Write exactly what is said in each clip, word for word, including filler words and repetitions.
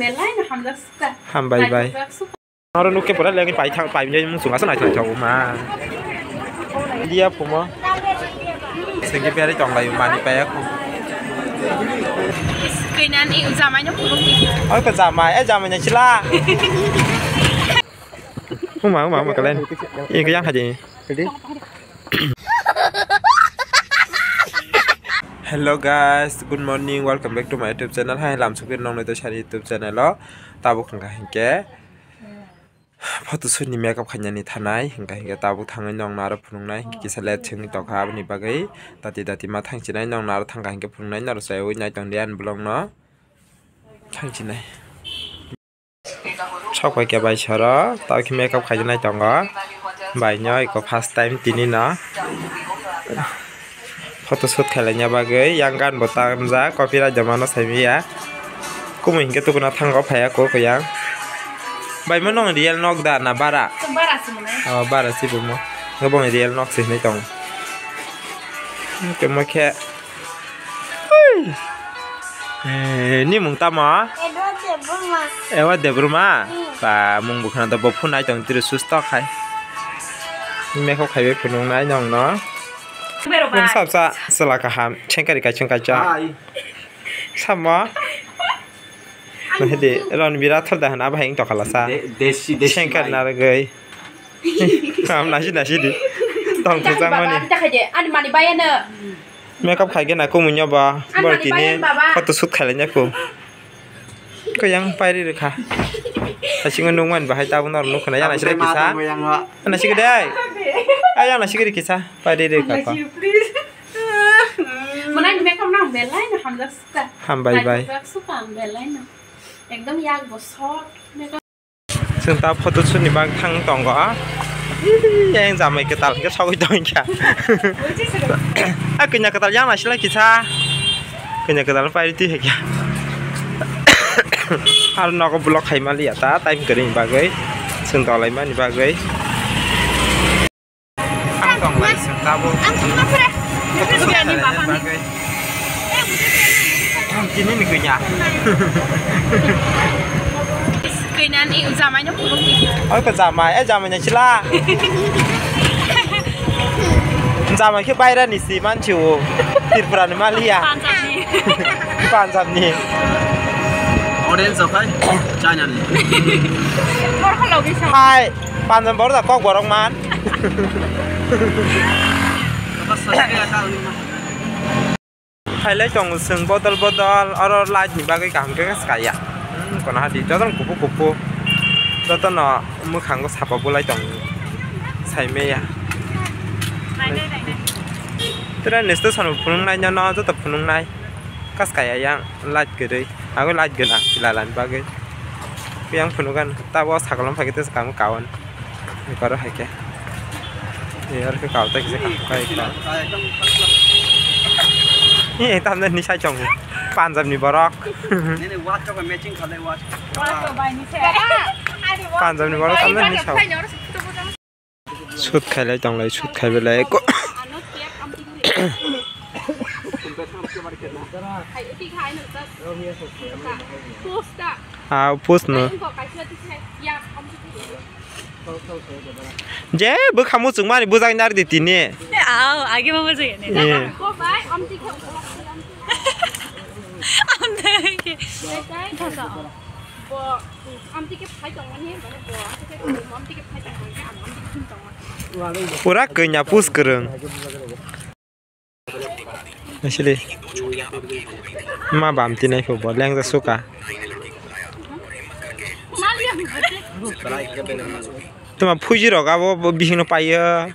Belai no hamjak suka. Hambai bai. Naithok jak suka. Oro nukke pura lengwi pai thang, pai mung chunga sa naithok naithok ma. Dia phumo. Sengke peri tong lai mani pai aku. Kainan i jamai no phulung di. Oi ko jamai, eh jamai na chila. Uma, uma, uma kalen. Ini yang haji. Hello guys, good morning, welcome back to my YouTube channel. Hai lam sukir nong nai to sani YouTube channel o. Tabuk hingka hingke photo shoot ni makeup khainani thanai, hingka hingke tabuk thangwi nong naro phunuknai, hingke kisa let sengwi tokha aboni bagwi. Dati dati ma thangchinai nong naro thangkha hingke phunuknai naro chaywi nai tong di ani vlog no. Thangchinai. Sok pai khe bai soro, tao khe makeup khaijak nai tongo. Bai no eko first time tini no photo shoot khailai na bagwi, yang gan bo tamjak, copyright da mano sai manya. Kumui hinkhe tukuna thango phaiya kok yang. Bai mo nong real nok da na bara? Bara si mo nai. Oh, bara si bo mo. Ngo bo real nok si hinui tongo. Temo khe. Hui. Eh, ni mung tamo? Edward Debbarma. Edward Debbarma? Hmm. Ba, mung bo khna do bo phone nai tong tiri susto khai. Makeup khaibai phunuk nai nong no. Bero bai. Nung sab sa sela kaham, chengkari kai chengkai cha. Hai. Samo. Nahidi, Ranbir Rathore da hana bahai wng tokhala sa. De-, desi, desi Shankar bai. Naragwi. Kam nasi nasi di. Tong Chakri thujak baba, mani. Ani takhai de, ani mani bayano. Makeup khai gena kumui nyo ba. Ani bor mani tini bayano baba. Photo shoot khailai nyaku. Ko yang pairi rikha. Asingo nungman bahai tabuk nor nukhna yang nasi Tabuk kisa. Tabuk yang ha. Nasi gede. Ayang nasi gede kisa. Pairi rikha ko. Please. Mwnai ni makeup nang belai no hamjak suka. Hambai bai. Hamjak suka ang belai no. Ekdom yak bo short makeup. Chwng ta photo shoot ni bag thang tongo. Yang jamai kwtal hwnkhe sogwi tong kha. A kanya kwtal yang naisila kisa. Kanya kwtal pai twi hai kha. Aro nogo vlog khai mali ya ta time kwrwi ni bagwi. Chwng tolai mani bagwi. Ang tong lai sir tabuk. Ang tong lai sir. Ang tini ni kanya. Kainan i jamai no phulung di. Oi ko jamai, eh jamai na chila. Jamai khe baira ni si manchi o. Tripura ni maliya. Punjab ni. Punjab ni. Audience okai China ni. Hai. Panjab borok da kok borok man. Khailai tongo chwng bodol bodol oro light ni bagwi kaham khe kaya. Hmm, kono hadi jotono kuphur kuphur. Jotono mwkhango sapa bulai tongo. Saimaya. Tere ni station bo phunuknai no joto phunuknai. Kas kaya yang light kwrwi. Abo light gwnang chwla lani bagwi. Yang phunugan tabo sakalo phai khe tesa kamo kawan. Koro hai khe. Ni aro khe kau ta kisa kau kai kau. Ni tamna ni sai chong. Punjab ni borok. Nini watch ko matching khalai watch. Punjab ni borok tamna ni sao. Shoot khailai tonglai, shoot khai belai. Ah, post no. Je, bwkha muchung mani bwjak nar di tini. Aw, age ma bwjak ni. Eh. Amtwi khe. Bo, amtwi khe phai tongmani, mane bo, amtwi khe, amtwi khe phai tongmani, ang amtwi khe tongo. Pura kanya post kwrwng. Asli. Ma bam tinai pho bo lengja suka. Tuma phuji rok abo bo bihik no paiyo.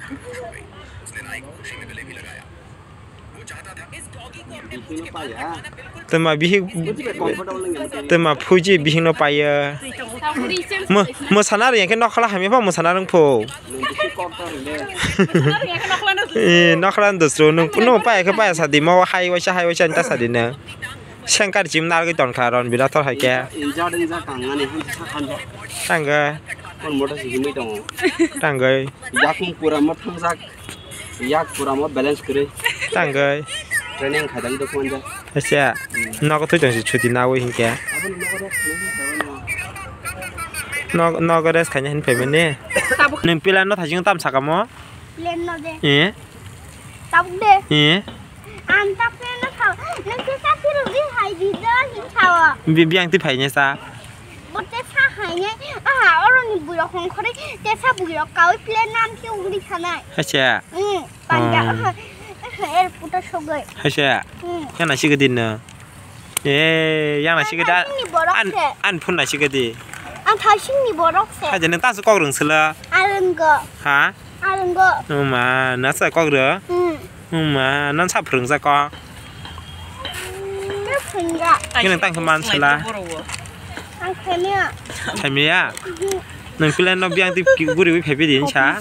Tuma bihik, tuma phuji bihik no paiyo. Mo, mo sana riyang khe nokhala hamya pha mo sana rwng pho. Eh, nokhala dosro nung, nung paya khe paya sadi, mo hai waisa, hai waisa ani ta sadi na. Sengkar chim nargwi tonkha Ranbir Rathore hai khe. Injak, injak, kangani, han, han, han. Tangwi. Kon motor sikimwi tongo. Tangwi. Yakung pura mo thangjak, yak pura mo balance kwrwi. Tangwi. Training khaidang do khonjak. Acha, nogo twi tong si chuti nawi hinkhe. Nog-, nogo rest khaina hin phaimani. Tabuk. Nwng pila no thajing tam sakamo? Plan no de. Eh? Tabuk de. Eh? Ang ta plan no sao. Nwng se sa phirogwi hai di do hin sao. Bi-, biyang twi phaini sa. Bo te sa hainai, aha, oroni buirok hongkhorwi te sa buirok kaui plan nam khe ugri thanai. Acha. Hmm, panja, hmm, aha, aha, airport o sogwi. Acha. Hmm. Yang nasi gedi no. Eh, yang nasi gedi. Ang thaisingni borok se. An phun nasi gedi. Ang thaisingni borok se. Acha, nwng tasu kok rwng sila. Arwnggo. Ha? Arwnggo. Oma, nasa kok rw? Hmm. Oma, nan sa phrwng sa kok. Nwng phwrwngya. Kini tang khe man sila. Ang khaimya. Khaimya? Mhm. Nwng plan no biyang twi ki-, guriwi phaibi din sa.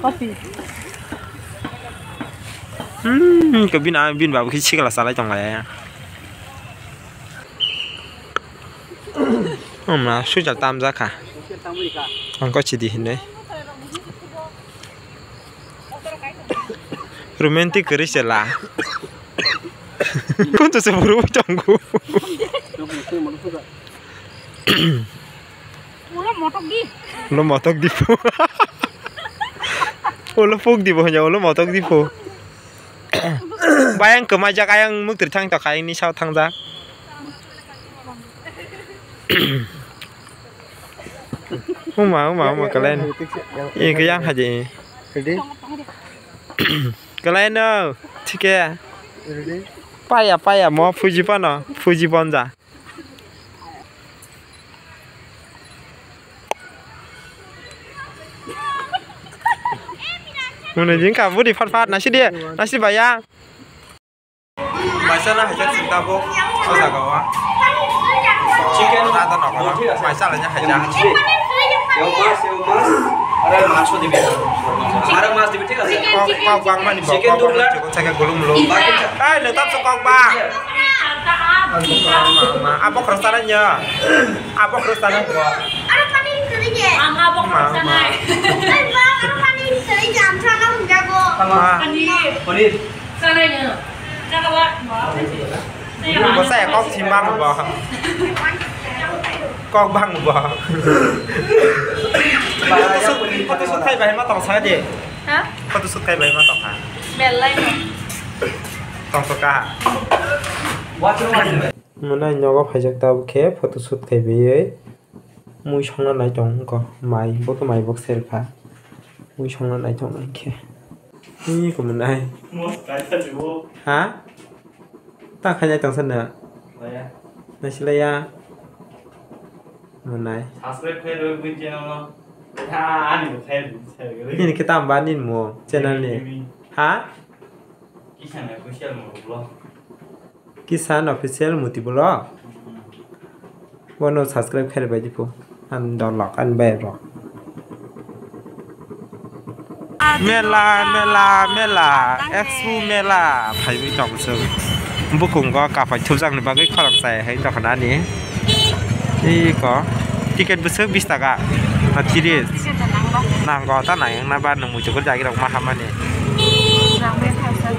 Coffee. Hmm, ko bini, bini babu khe sikla salai tong lai. Oma, swijak tamjak kha. Ang ko chidi hinwi. Romantic kwrwi chwla. Kuntu se buru tongo. Ulo motok di. Ulo motok di phu. Ulo puk di bo hanya, ulo motok di phu. Bayang kwmajak, ayang muktir thang tokha, ayang ni sao thangjak. Uma, uma, uma, kalen. Ini ke yang haji. Ready? Kalen no, thike. Ready? Paya, paya, mo fuji pano, fuji bonja. Mune jingka budi fat fat, nasi dia, nasi bayang. Maisa na haijak sing tabuk, o jaga o. Chicken ada nokoro, maisa laina haijak. Ew mas, ew mas. Are mangso dibi. Are mas dibi, thik ase. Kok, kok bang mani bo, chicken kok bang dubla. Chicken saka gulung gulung. Baki cha. Ei, le tap so kok bang. Iya. Ma, ma, ma. Abo khorok sana nya. Abo khorok sana bo. Aro pani suri je. Ang abo khorok sana. Ma, ma. Ei, ba, aro pani suri je, ang sana hung jago. Ma. Pani. Pani. Sana nya. Sana ba. Bo saya kok simbang bo. Kok bang bo. Photo shoot, photo shoot khai bai ma tong sa de. Ha? Photo shoot khai bai ma tong ha. Belai no. Tong so ka. Mwnai nogo phaijak tabuk khe photo shoot khaiwi mui songna nai tong wngkha mai bo khe mai bo selkha mui songna nai tong khe iko mwnai ha ta khainai tong sana naisilaiya mwnai nini khe tamo ba nini mo channel ni ha. Kisan official muti vlog. Kisan official muti vlog. Bono subscribe khairi bai di pho. An dolok, an bai rok. Mela, mela, mela, expo mela. Phaiwi tong sung. Bukung go kapai thupjak ni bagwi khorang chai hai tong khna ni. Iko. Ticket bwswk bis taka. Na tiris. Ticket ta nang ba. Nang go ta nang na ba nang muchuk jagi rok ma hamani. Nang be khasa.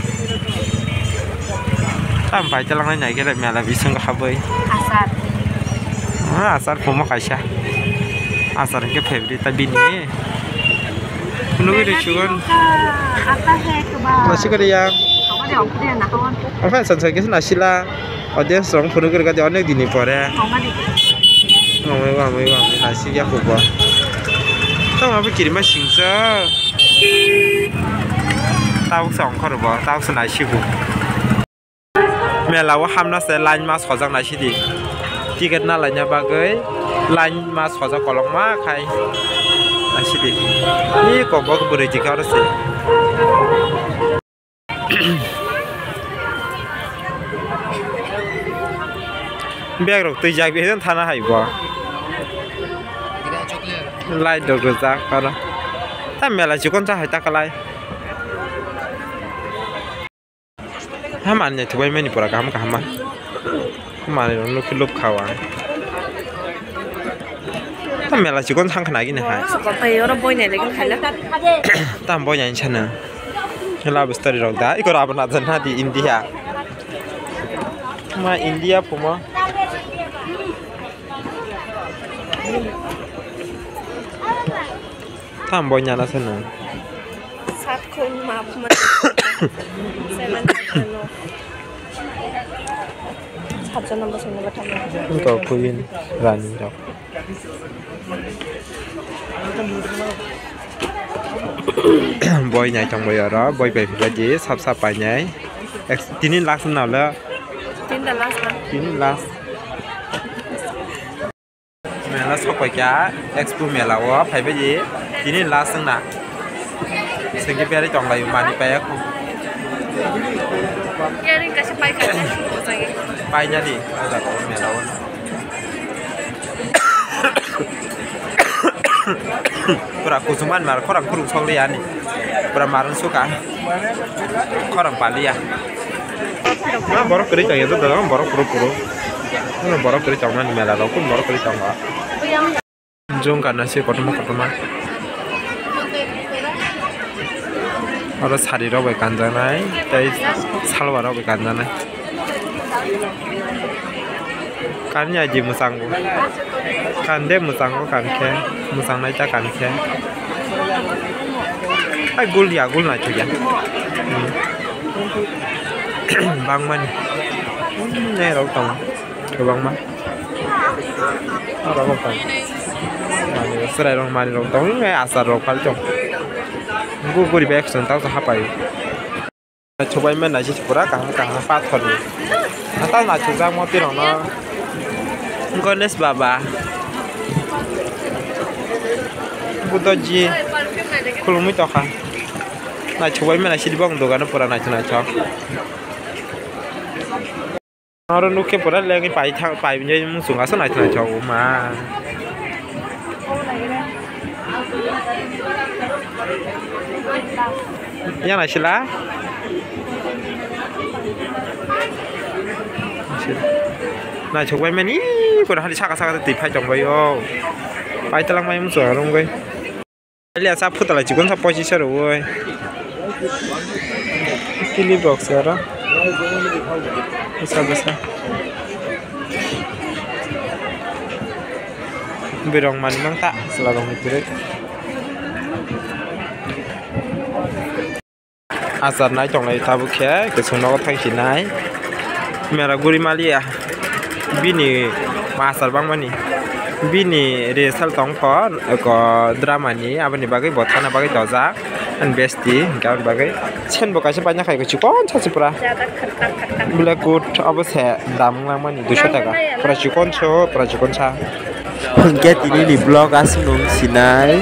Tam pai talang nai nai khe mela bising habwi. Asar. Ah, asar pomo kaisa. Asar ke favorite ta bini. Nugui ri chugon. Ata he keba. Nasi kari ya. Hawari ongkri na hawari. Apa san san kisa nasila. Audience rong phunuk rwgadi onek dini pore. Hawari. Wamai wamai wamai nasi ya kubo. Tamo bo kirima singsa. Tabuk sa ongkhor bo, tabuk sa naisigo. Mela o hamna se line ma sojak naisidi. Ticket na laina bagwi line ma sojak kolokma khai naisidi. Ni kobok bwrwi jikha oro se. Bag rok twijak bihai thana hai bo. Light rok rijak aro. Ta mela chikon cha hai ta kwlai. Ha manwi naithok bai mani pura kaham kaham ma. Manwi rok nukhe lub kha o ang. Ta mela chikon thang khna gini hai. Tei oro boi nai lagi khaila. Ta boi nai sana. Love story rok da. Iko rabo na jan ha di India. Ma India phuma. Tham boy nyana se nung. Sat khun ma phuma. Seven thousand no. Sat jon number song number tham. Wngkha queen rani rok. Boi naithok boi oro, boi pai philai di, sap sap painai. Ex-, tini last na le. Tini da last na. Tini last. Mela sok pai kha, Expo mela o phai bai di. Tini last wngna. Sengke beri tong lai mani pai aku. Earring kaisa pai kha. Pai nani, ada ko mela o. Pura kuchuk man mar khorang khurung sok liya ni. Pura marung suka. Khorang paliya. Ma borok kwrwi tong ya, joto borok puro puro. Borok kwrwi tong mani mela rok, kun borok kwrwi tongo. Jung kana se kotorma kotorma. Oro sari rok bai kanjaknai, tei salwar rok bai kanjaknai. Kani aji mwchango. Kande mwchango kankhe, mwchangnai ta kankhe. Ai gul ya, gul naithok ya. Hmm. Bangmani. Hmm, nai rok tongo. Kwbangma. Oro bo tong. Mani, chwrai rok mani rok tong, eh, achar rok pal tong. Gu guri bag song tang hapai. Chubai men naisi pura kaham kaham pathor ni. Ata na chujak mo pirong no. Ganesh Baba. Buddha ji. Khulumui tokha. Na chubai men naisi bong dogano pura naithok naithok. Oro nukhe pura lengwi pai thang, pai bini muchung aswk naithok naithok ma. Yang naisila. Naithok bai mani pura hani saka saka twi phai tong bai o. Pai talang mai muchung arung bai. Alia sa phuta lai chikon sa pochis rw oi. Kili box aro. Bwsa bwsa. Birong mani mang ta chwla rong ni kwrwi. Achar nai tonglai tabuk khe kwchwng nogo thang sinai. Mera guri maliya. Bini ma achar bangmani. Bini result tong kho eko drama ni, aboni bagwi bo thana bagwi dojak. Ani besti hinkhe aboni bagwi sen bo kaisa paina khai chikon sa se pura. Black coat abo se dam wng langmani duiso taka. Pura chikon so, pura chikon sa. Hinkhe tini ni vlog aswk nung sinai.